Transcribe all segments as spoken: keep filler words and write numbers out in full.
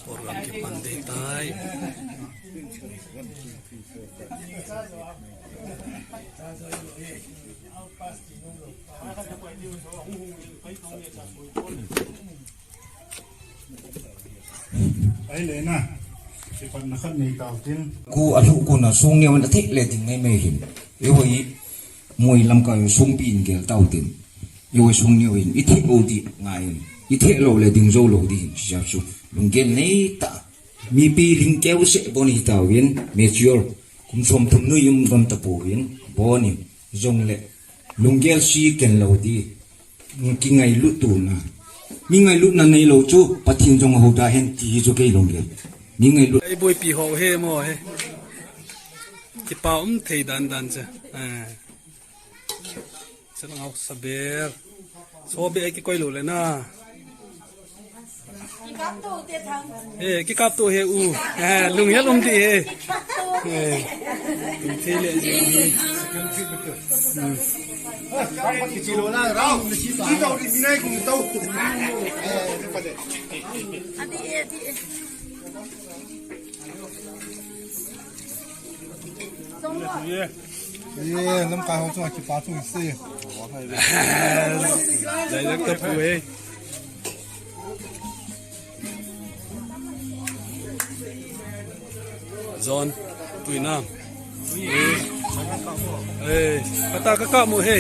Program kipan ding tai. Ai le na. Kipatna khat nei tau tin. Ku a lhu ku na sung neo na thei le ding nei mai hin. E hoi. Moi lamkai sung pi in gel tau tin. Iwe sung niu in, i theh u di ngai in, i theh lou le ding jou lou di hin, sia chu. Lunggel nei ta. Mipi lhingkeu seh bon hi tau in, mature. Kum som thum nui um gam ta pou in, bon in, jong le. Lunggel si ken lou di. Kingailut tu na. Mi ngailutna nei lou chu, Pathen jong hou da hen ti hi chu kei lunggel. Mi ngailut. Ei boipi ho he mo he. Kipa um thei dan dan che. Eh. Selang hausa ber. Sobe ai kikoi lou le na. Kikap to te thang. Eh, kikap to he u. Eh, lunghel um ti he. Kikap to. Eh. Tum thei le ji. Hmm. Kichi lou na rao. Kichi to ri nai kum to. Eh, pa de. Adi e, adi e. Ye. Ye, lamkai ho chunga kipa thu ise. Dai dak ta pu e. John, tui na. Eh, kata ka ka mu he.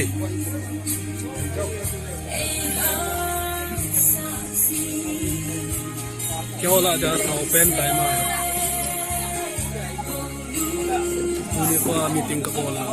Keiho lah dia thao pen tai ma. Tuni kho meeting kabol a.